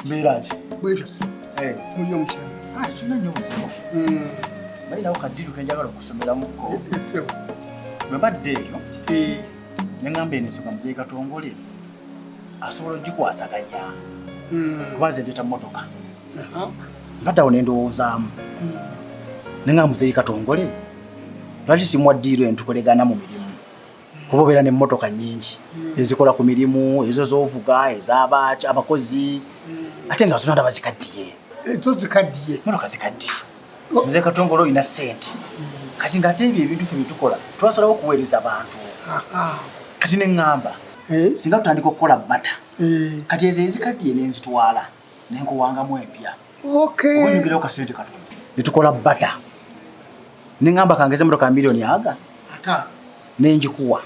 Mbeera ki? Bwetyo. Eh. Muli omukyala. Ah, kirina nnyo obuzibu. Balinawo kaddiru ke njagala okusomeramukko. Essebo. Bwe mbadde eyo, Eh. ne ŋŋamba eno ensonga Muzeeyi Katongole asobola ogikwasaganya. Kuba nze ndeeta mmotoka. Mbadde awo ne ndowoozaamu. Ne ŋŋamba Muzeeyi Katongole lwaki simuwa ddiiru eno tukolegana mu mirimu? Kuba obeera n'emmotoka nnyingi ezikola ku mirimu, ezo z'ovuga, ez'abaaki, abakozi, ate nga zonna ndaba zikaddiye. Ezo zikaddiye. Mmotoka zikaddiye. Muzeeyi Katongole olina ssente. Kati ng'ate ebyo ebintu ffe bye tukola twasalawo okuweereza bantu. Kati ne ŋŋamba singa tutandika okukola bata. Kati ezo ezikaddiye ne nzitwala ne nkuwangamu empya. Oba onyongereyo kasente katono. Ne tukola bata. Ne ŋŋamba kangeze emmotoka miliyoni aga. 5. Ne ngikuwa.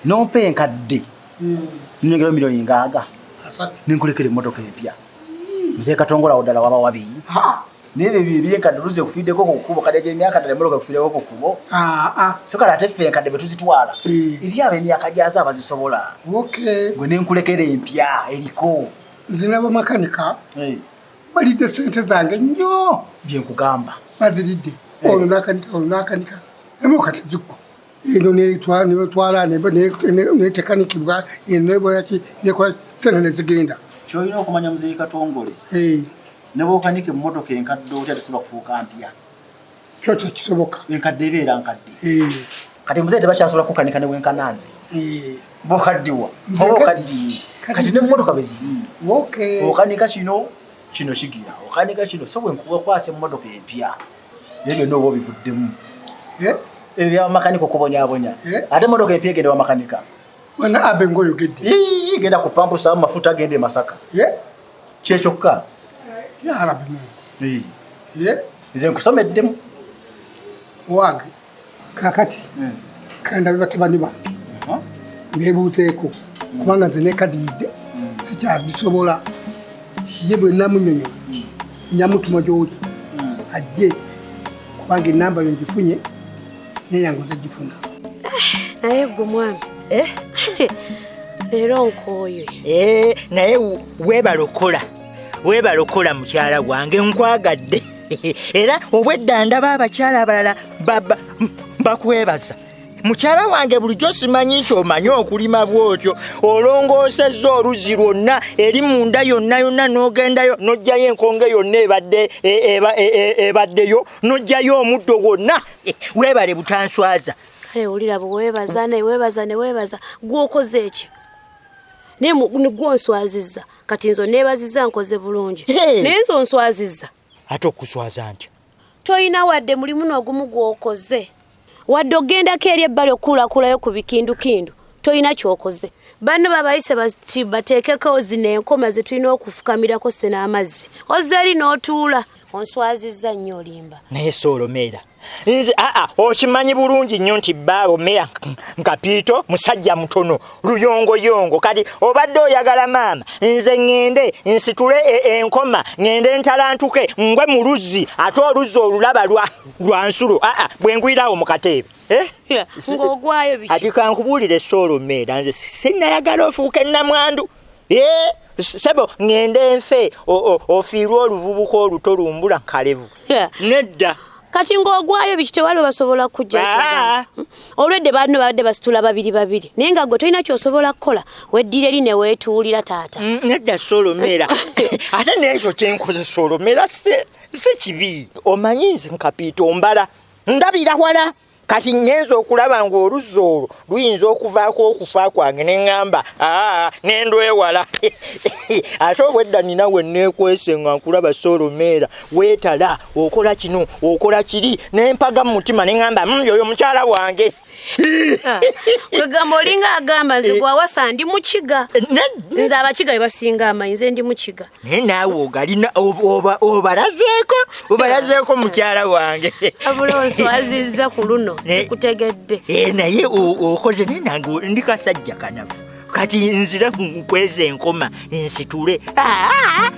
N'ompa enkadde. Nnyongerayo miliyoni ngaaga. 3. Ne nkulekera emmotoka empya. Muzeeyi Katongole awo ddala waba wabi. Naye ebyo ebyenkadde oluusi ekufiiddeko ku kkubo, kati egyo emyaka ddala emmotoka ekufiireko ku kkubo. So kale ate ffe enkadde bwe tuzitwala, eri ab'emyaka gyazo abazisobola. Gwe ne nkulekera empya eriko. Nze n'abamakanika balidde ssente zange nnyo. Bye nkugamba. Baziridde. Ono n'akanika, ono n'akanika. Emmotoka teziggwa. Eno netwala, netekanikibwa, eno nebola ki, nekola ssente ne zigenda. Ky'olina okumanya Muzeeyi Katongole, ne bw'okanika emmotoka enkadde otya tesobola kufuuka mpya. Kyo kyo kisoboka. Enkadde ebeera nkadde. Kati muzeeyi tebakyasobola kukanika ne wenkana nze. Bw'okaddiwa, oba okaddiye. Kati n'emmotoka bwe ziri. Okanika kino, kino kigira. Okanika kino, so bwe nkukwasa emmotoka empya. Ebyo byonna oba obivuddemu. Ebyo bya bamakanika okubonyaabonya. Ate emmotoka empya egenda wa makanika. Bwana Abe ng'oyogedde. Ii, genda ku pampu saamu mafuta genda e Masaka. Kye kyokka. Ya Rabbi Mungu. Nze nkusomeddemu. Wange. Kaakati, kandabe batabani bange. Mbeebuuzeeko. Kubanga nze neekadiyidde. Sikyabisobola. Ye bwe nnamunyonyola, nnyamutuma gy'oli. Ajje. Kubanga ennamba yo ngifunye, n'eyange ojja gifuna. Naye ggwe mwami. Leero nkooye. Naye weebale okukola. Weebale okukola mukyala wange, nkwagadde. Era obwedda ndaba abakyala abalala bakwebaza. Mukyala wange bulijjo simanyi nti omanyi okulima bw'otyo. Olongoosezza oluzzi lwonna eri munda yonna yonna n'ogendayo n'oggyayo enkonge yonna ebaddeyo n'oggyayo omuddo gwonna. Weebale butanswaza. Kale wulira bwe weebaza ne weebaza ne weebaza, gw'okoze eki? Naye gw'onswazizza. Kati nze onneebazizza nkoze bulungi. Naye nze onswazizza. Ate okuswaza ntya? Toyina wadde mulimu n'ogumu gw'okoze. Wadde ogendako eri ebbali okukulakulayo ku bikindukindu, toyina ky'okoze. Banno babayise bateekeko zino enkoma ze tulina okufukamirako sse n'amazzi. Ozze eri n'otuula. Onswazizza nnyo olimba. Naye soolomeera. Nze, aa, okimanyi bulungi nnyo nti bbaawo meya Nkapiito musajja mutono, luyongoyongo. Kati obadde oyagala maama, nze ŋŋende nsitule enkoma, ŋŋende ntalantuke, ngwe mu luzzi, ate oluzzi olulaba lwa nsulo. Aa, bwe ngwirawo mu kateebe. Ng'ogwayo biki? Ati kankubuulire soolomeera, nze sinnayagala ofuuke nnamwandu. Sebo, ŋŋende nfe, ofiirwe oluvubuka oluto lumbula nkalevu. Nedda. Kati ng'ogwayo biki tewali basobola kujja ekyo. Olwedde banno babadde basitula babiri babiri. Naye nga gwe tolina ky'osobola kukola, weddira eri ne weetuulira taata. Nedda soolomeera. Ate n'ekyo kye nkoze soolomeera si kibi. Omanyi nze Nkapiito mbala, ndabira wala. Kati ngenze okulaba ng'oluzzi olwo luyinza okuvaako okufa kwange ne ŋŋamba, aa, ne ndwewala. Ate obwedda nina we nneekwese nga nkulaba soolomeera, weetala, okola kino, okola kiri, ne mpaga mu mutima ne ŋŋamba, oyo mukyala wange. Kwegamba olinga agamba nze gwawasa ndi mukiga. Nze abakiga be basinga amaanyi, nze ndi mukiga. Naye naawe ogalina, obalazeeko mukyala wange. Wabula onswazizza ku luno, sikutegedde. Naye okoze naye nange ndi kasajja kanafu. Kati nzira nkweza enkoma nsitule.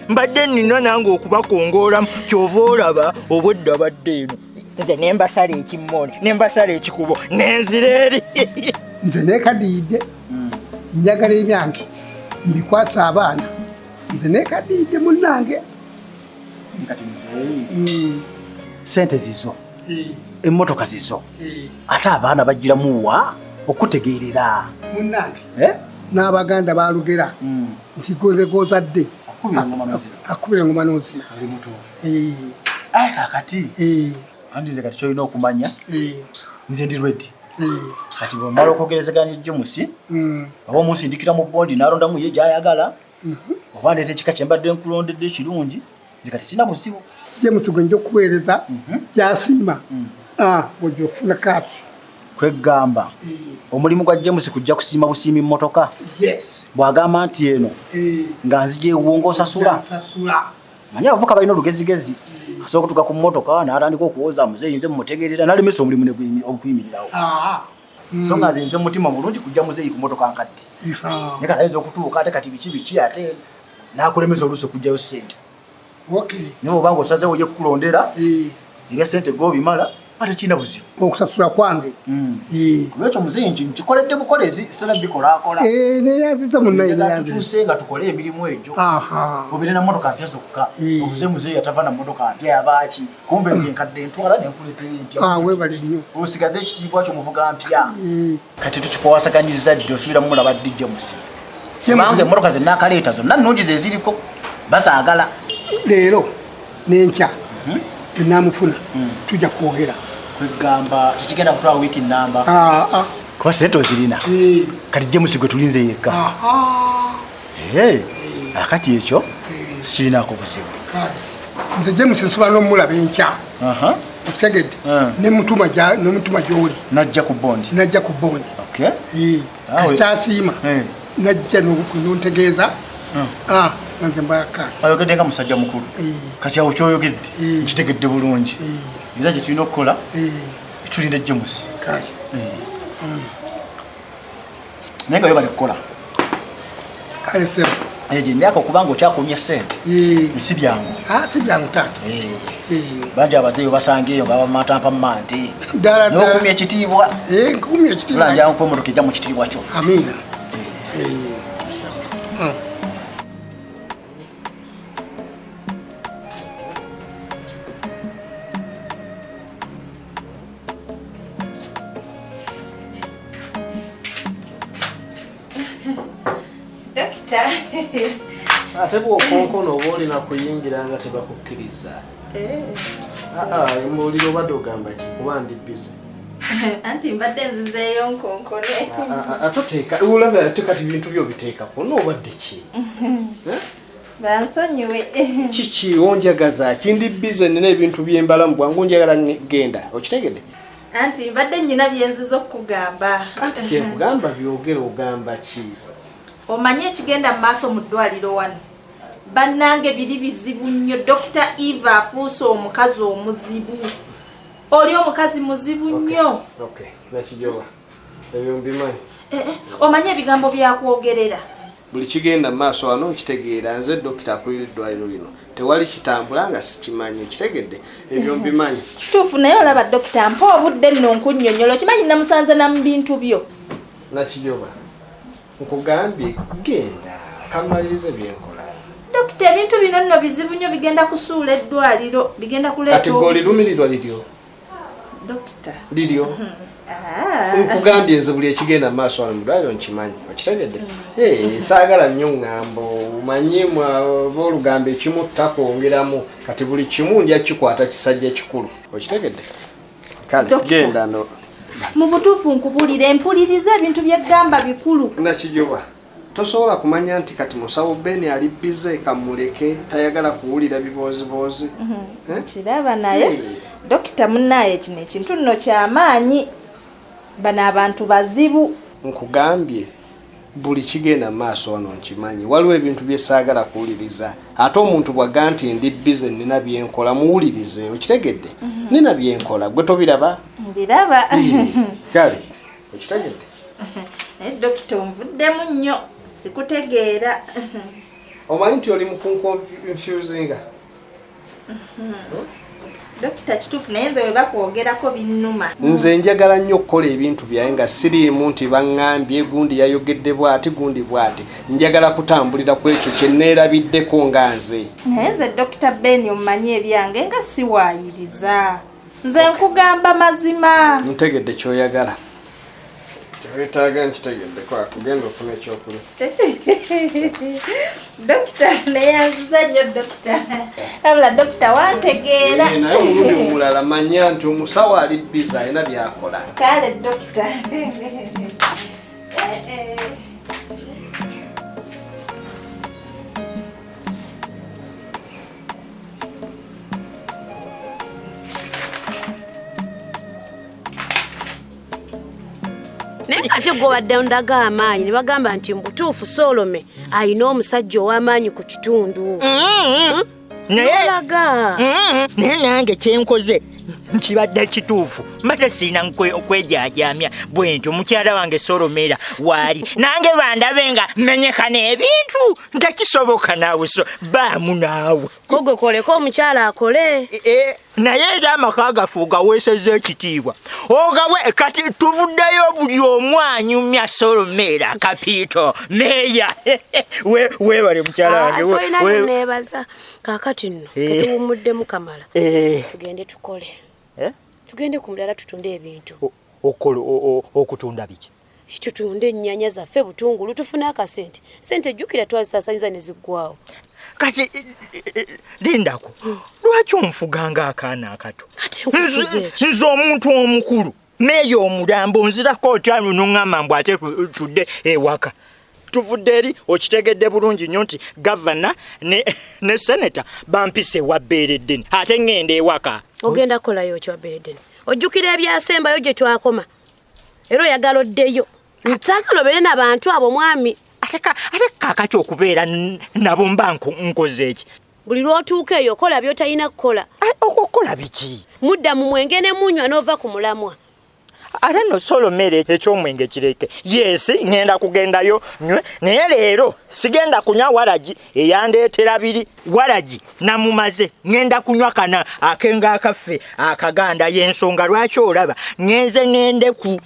Mbadde nnina nange okubakongoolamu, ky'ova olaba obwedda badde eno. Nze ne mbasala ekimmooni, ne mbasala ekikubo, ne nzira eri. Nze neekadiyidde, njagala ebyange mbikwase abaana. Nze nekaddiridde munnange. Kati muzeeyi sente zizo, emmotoka zizo, ate abaana bagiramuwa okutegeerera. Munnange n'Abaganda baalugera nti goze gozadde akubira engoma n'ozina. Oli mutuufu. Kaakati anti nze kati kyolina okumanya nze ndi ready. Kati bwemala okwogerezeganya James oba omunsindikira mu bondi n'alondamu ye gy'ayagala oba ndeeta ekika kye mbadde nkulondedde ekirungi, nze kati sirina buzibu. James gwe nja okuweereza gy'asiima ojja okufuna kaasi. Kwegamba omulimu gwa James kujja kusiima busiimi mmotoka. Bw'agamba nti eno nga nzija ewuwo ng'osasula. Manyi abavuka balina olugezigezi, asobola okutuuka ku mmotoka n'atandika okuwoza muzeeyi nze mmutegeerera n'alemesa omulimu okuyimirirawo. So nga nze nze mutima mulungi kujja muzeeyi ku mmotoka nkadde. Naye kati ayinza okutuuka ate kati biki biki ate n'akulemesa oluusi okuggyayo ssente. Naye bw'oba ng'osazeewo ye kukulondera ebya ssente g'obimala ate kirina buzibu. Okusasula kwange. Olwekyo muzeeyi nkikoledde bukolezi sitera bikolaakola. Neyanziza munnaye. Tukyuse nga tukole emirimu egyo. Obeere na mmotoka mpya zokka. Obuze muzeeyi atava na mmotoka mpya yabaaki. Kumbe nze nkadde ntwala ne nkuleetera empya. Weebale nnyo. Osigaze ekitiibwa kyo muvuga mpya. Kati tukikwasaganyiriza ddi osuubira mumulaba ddi James? Kubanga emmotoka ze nnaakaleeta zonna nnungi ze ziriko bazaagala. Leero n'enkya enaamufuna tujja kwogera. Kwegamba tekigenda kutwala wiiki nnamba. Kuba ssente ozirina. Kati James gwe tulinze yekka. Akati ekyo sikirinaako buzibu. Nze James nsobola n'omulaba enkya. Okitegedde? Ne mutuma gy'oli. Najja ku bondi. Najja ku bondi. Kati kyasiima najja n'ontegeeza nze mbala kaasi. Ayogedde nga musajja mukulu. Kati awo ky'oyogedde nkitegedde bulungi. Era gye tulina okukola tulinda James. Naye nga webale kukola. Kale ssebo. Egyo emyaka okubanga okyakuumye ssente si byangu. Si byangu taata. Bangi abazeeyi basanga eyo nga bamatampa mmanti. Ddala ddala. N'okuumya ekitiibwa. Nkuumya ekitiibwa. Tulanja nkuwa emmotoka ejja mu kitiibwa kyo. Amiina. Dokita. Ate bw'okonkona oba olina kuyingira nga tebakukkiriza. Mbuulira obadde ogamba ki kuba ndi busy. Anti mbadde nzizeeyo nkonkone. Atoteeka olaba ate kati bintu byo biteekako n'obadde ki? Bansonyiwe. Kiki onjagaza ki ndi busy nina ebintu by'embalamu bwangu njagala genda okitegedde? Anti mbadde nnyina bye nzize okukugamba. Anti kye nkugamba byogera ogamba ki? Omanye ekigenda mu maaso mu ddwaliro wano. Bannange biri bizibu nnyo. Dokita Eva afuuse omukazi omuzibu. Oli omukazi muzibu nnyo. Nakijoba. Ebyo mbimanyi. Omanye ebigambo byakwogerera. Buli kigenda mu maaso wano nkitegeera nze dokita akulira eddwaliro lino. Tewali kitambula nga sikimanyi okitegedde. Ebyo mbimanyi. Kituufu naye olaba dokita mpa obudde nno nkunnyonnyola. Okimanyi namusanze na mu bintu byo. Nakijoba. Nkugambye genda kamalirize byenkola. Dokita ebintu bino nno bizibu nnyo bigenda kusuula eddwaliro bigenda kuleeta. Kati g'olirumirirwa liryo. Dokita. Liryo. Nkugambye nze buli ekigenda mu maaso wano mu ddwaliro nkimanyi okitegedde. Saagala nnyo ŋŋambo omanyi aboolugambo ekimu takwongeramu kati buli kimu nja kikwata kisajja kikulu okitegedde. Kale genda no. Mu butuufu nkubuulira empuliriza ebintu by'eggamba bikulu. Nakijoba tosobola kumanya nti kati musawo Ben ali bize kamuleke tayagala kuwulira bibooziboozi. Kiraba naye dokita munnaaye kino ekintu nno kyamaanyi. Bano abantu bazibu. Nkugambye buli kigenda maaso wano nkimanyi waliwo ebintu bye saagala kuwuliriza ate omuntu bw'aga nti ndi bize nina byenkola muwulirize okitegedde. Nina byenkola gwe tobiraba? Mbiraba. Kale okitegedde. Naye dokita onvuddemu nnyo sikutegeera. Omanyi nti oli mu kunconfusinga? Dokita kituufu, naye nze bwe bakwogerako binnuma. Nze njagala nnyo okukola ebintu byange nga siriimu nti baŋŋambye gundi yayogedde bw'ati gundi bw'ati. Njagala kutambulira ku ekyo kye neerabiddeko nga nze. Naye nze Dokita Ben omumanyi ebyange nga siwaayiriza. Nze nkugamba mazima. Ntegedde ky'oyagala. Kyewetaaga nkitegedde kwako, genda ofune ekyokulya. Dokita neyanziza nnyo dokita. Wabula dokita wantegeera. Naye omulundi omulala manya nti omusawo ali biza alina by'akola. Kale dokita. Naye ate gwe obadde ndaga amaanyi ne bagamba nti mu butuufu Solome alina omusajja ow'amaanyi ku kitundu. Naye naye nange kyenkoze nkibadde kituufu, mbadde sirina kwejajamya bwe ntyo. Mukyala wange Solomera waali nange bandabe nga menyeka n'ebintu ntakisoboka naawe, so baamu naawe. Kogwe koleko omukyala akole. Naye era amaka gaffe ogaweesezza ekitiibwa ogawe. Kati tuvuddeyo buli omu anyumya Solomera Kapiito meeya. Weebale mukyala wange. Tolina kuneebaza. Kaakati nno katuwummuddemu kamala, tugende tukole. Tugende ku mulala tutunde ebintu. Okutunda biki? Tutunde ennyanya zaffe, butungulu, tufune akasente. Sente jjukira twazisaasaanyiza ne ziggwawo. Kati lindako, lwaki onfuga ng'akaana akato? Nze omuntu omukulu meeya omulambo nzirako otya noŋŋamba mbu ate tudde ewaka? Tuvudde eri okitegedde bulungi nnyo nti gavana ne seneta bampise ewa Bbeereddene, ate ŋŋenda ewaka. Ogenda kukolayo ki wa Bbeereddene? Ojjukira ebyasembayo gye twakoma, era oyagala oddeyo. Nsaagala obeere n'abantu abo mwami. Ate kaakati okubeera nabo mba nkoze eki? Buli lw'otuuka eyo okola by'otalina kukola. Okukola biki? Mudda mu mwenge ne munywa n'ova ku mulamwa. Ate nno Solomera eky'omwenge kireke. Yesi ŋŋenda kugendayo nywe, naye leero sigenda kunywa waragi eyandeetera biri. Waragi namumaze, ŋŋenda kunywa kana akenga akaffe akaganda. Y'ensonga lwaki olaba ŋŋenze n'endeku.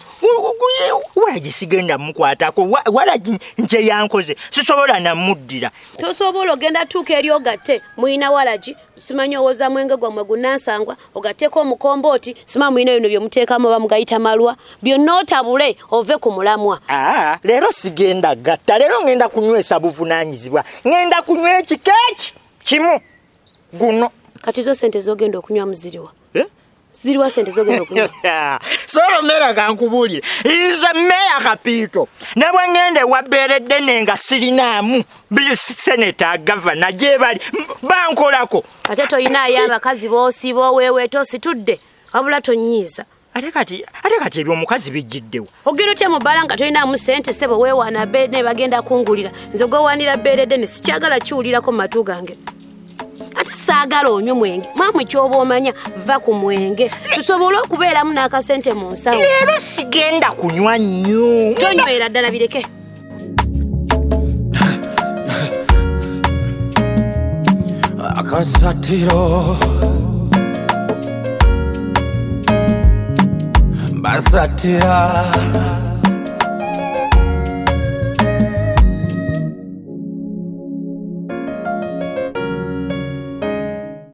Waragi sigenda mukwatako, waragi nje yankoze sisobola namuddira. Tosobola ogenda tuuka eri ogatte muyina waragi, simanyi owoza mwenge gwammwe gunansangwa, ogatteko omukombooti, simanyi muyina bino bye muteekamu oba mugayita malwa, byonna otabule ove ku mulamwa. Leero sigenda gatta, leero ŋŋenda kunywesa buvunaanyizibwa, ŋŋenda kunywa ekikeeki kimu guno. Kati zo sente z'ogenda okunywamu ziriwa? Ziriwa sente z'ogenda okunywa? Solomera kankubuulire, nze Meeya Kapiito ne bwe ŋŋenda ewa Bbeereddene nga sirinaamu seneta gavana gye bali bankolako. Ate toyinaayo abakazi b'osiba oweeweeta ositudde, wabula tonnyiiza. Ate kati ebyomukazi bijjiddewo. Ogenda otya mu bbaala nga tolinaamu ssente? Ssebo weewaana Bbeereddene bagenda kungulira. Nze gwewaanira Bbeereddene sikyagala kiwulirako mu matu gange. Ate saagala onywe mwenge. Mwami ky'oba omanya va ku mwenge tusobole okubeeramu n'akasente mu nsawo. Leero sigenda kunywa nnyo. Tonywera ddala bireke. Akasatiro basatira.